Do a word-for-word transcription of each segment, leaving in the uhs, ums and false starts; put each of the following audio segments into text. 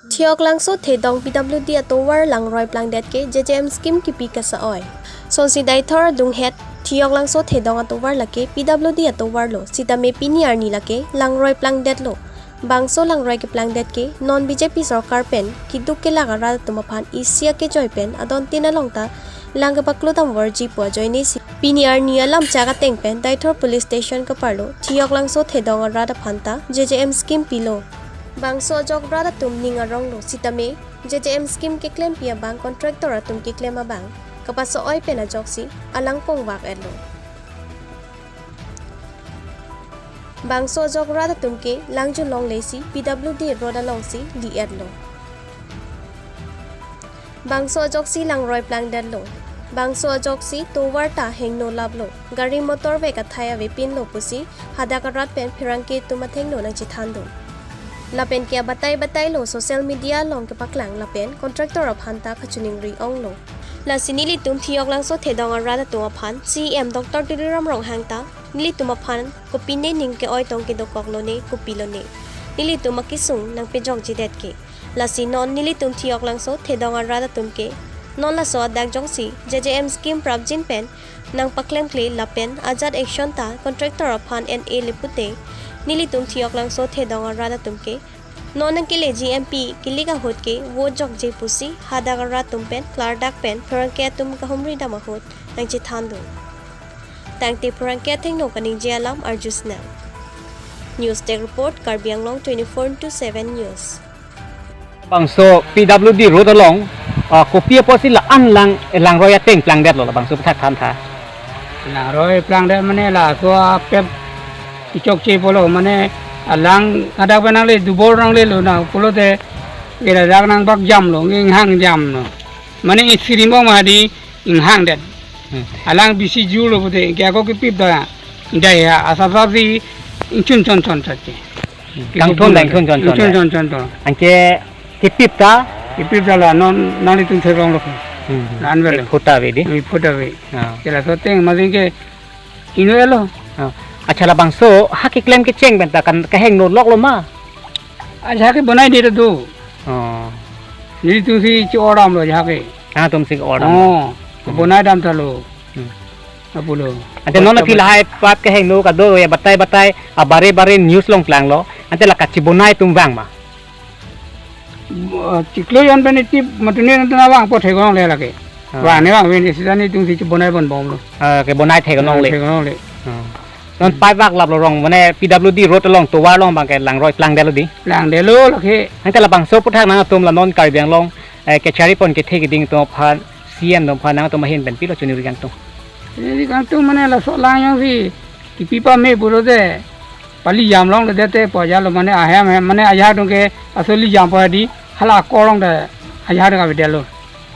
Thioklangso Thedong P W D atovar langroi plangdet ke J J M scheme kipi kasa-oi. Sonsi Deithor adunghet Thioklangso Thedong atovar lake P W D atovar lo, sitame pini arni lake langroi plangdetlo. Bangso langroi keplangdet ke non B J P sorkar pen keduk kelak arat atum aphan isi akejoi pen adontin along ta lang kepaklo damvorji pu ajoine si pini arni alam chak ateng pen Deithor Police Station kaparlo Thioklangso Thedong arat aphan ta J J M scheme pilo. Bangso ajok rat atum ning aronglo, sitame J J M scheme keklempi abang contractor atum keklem abang kapasa-oi pen ajoksi alang pongvak-etlo. Bangso ajok rat atum ke lang julongle si P W D road alongsi di-etlo. Bangso ajoksi langroi plangdetlo. Bangso ajoksi tovar ta hengno laplo. Gari motor vek athai avepinlo pusi hadak arat pen pherangke atum athengno nangchethandun. Lapen ke abatai batailo social media along kepaklang lapen contractor aphan ta kachiningri onglo. Lasi nelitum Thioklangso Thedong arat atum aphan C E M Doctor Tuliram Ronghang ta nelitum aphan kopine ning ke-oi tong kedokoklo ne kopilo ne, nelitum akesung nangpejokjedet ke. Lasi non nelitum Thioklangso Thedong arat atum ke non laso adak jongsi J J M scheme prapjin pen nangpaklemkle lapen ajat action ta contractor aphan en-e le pute, nelitum Thioklangso Thedong arat atum ke non nangkeleji M P kilik ahut ke vote jokje pusi hadak arat atum pen klardak pen pherangke atum kahumri dam ahut nangchethandun. Tangte pherangke athengno kaningje alam arjusnang. News Desk Report, Karbi Anglong twenty-four into seven News. Bangso P W D road along, ah, kopi apotsi la-an lang, langroi ateng plangdetlo labangso aphuthak thantha. Langroi plangdet mane laso apep kechokche pulo, mane alang hadak pen nangle dubor nanglelo na pulote kira dak nangbak jamlo, inghang jamlo. Mane isirim ong ma hadi inghangdet. Hmm. Alang bisi julo pute, ke ako kepip ta. Dai ya, asap-sap si ingchun chon chon sache. Kangthon ta ingchun chon chon. Ingchun chon chon chon. Anke kepip ta? Kepip ta la non, non itum therong lo. Hmm. Nan velo. Ek phota ave di? Ek phota ave. Ah. Ke laso ateng masing ke inut lo. Ah. Accha, labangso ha keklem kecheng pen ta kan kehengno loklo ma? Ajahak ke bonai det do. Oh. Nelitum si che-ordamlo ajahak ke. Ah, nangtum si ordam. Oh. Hmm. Bonai dam talo. Hmm. Apulo. Ante non aphi lahai pipe kehengno kadokave batai batai abare bare news along klanglo. Ante la kachibonai atum vang ma? Bo-, chiklo jon pen iti matuni nonton abang po thegonongle lake. Ah. Vang ne vang ven sita nelitum si chibonai pon bomlo. Ah, kebonai thegonongle. Ah, thegonongle. Ah. Non pipe vak laplo rong, mane P W D road along, tovar along abang ke langroi plangdetlo di? Plangdetlo lake. Ante labangso aphuthak nangtum la non Karbi Anglong, eh, kechari pon kethe keding atum aphan, C E M atum aphan nangtum ahin pen pilo chiningri kangtung? Chiningri kangtung mane laso lang jongsi kipi pame pulote pali jam longledet te pu ajatlo, mane ahem hem, mane ajahak atum ke aso li jam pu hadi hala akorlong ta ajahak atum avedetlo.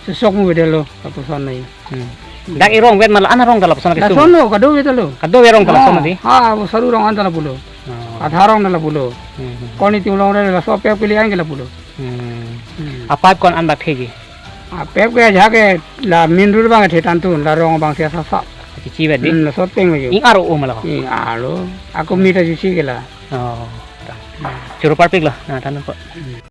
Sesok mu avedetlo, lapuson nai. Hmm. Dak erong vet ma la-an arong ta lapuson kesung? Lasonlo, kadokave ta lo. Kadokave arong ta lason di? Ah, ha, bo saru rong an ta lapulo. Oh. Athar rong ta lapulo. Hmm, hmm. Koni tim long re laso apep kili an ke lapulo. Hmm. Hmm. Apipe ko-an an bak theji? Apep ke ajahak ke la main road abang the tangtun, la rong abang si asap-sap. Chichi vet di? Hmm, laso ateng lo jo. Ing aro o ma la ko? Ing aro. Ako mita chichi ke la. Oh. Hmm. Choro parpiklo. Na, tangtun ko. Hmm.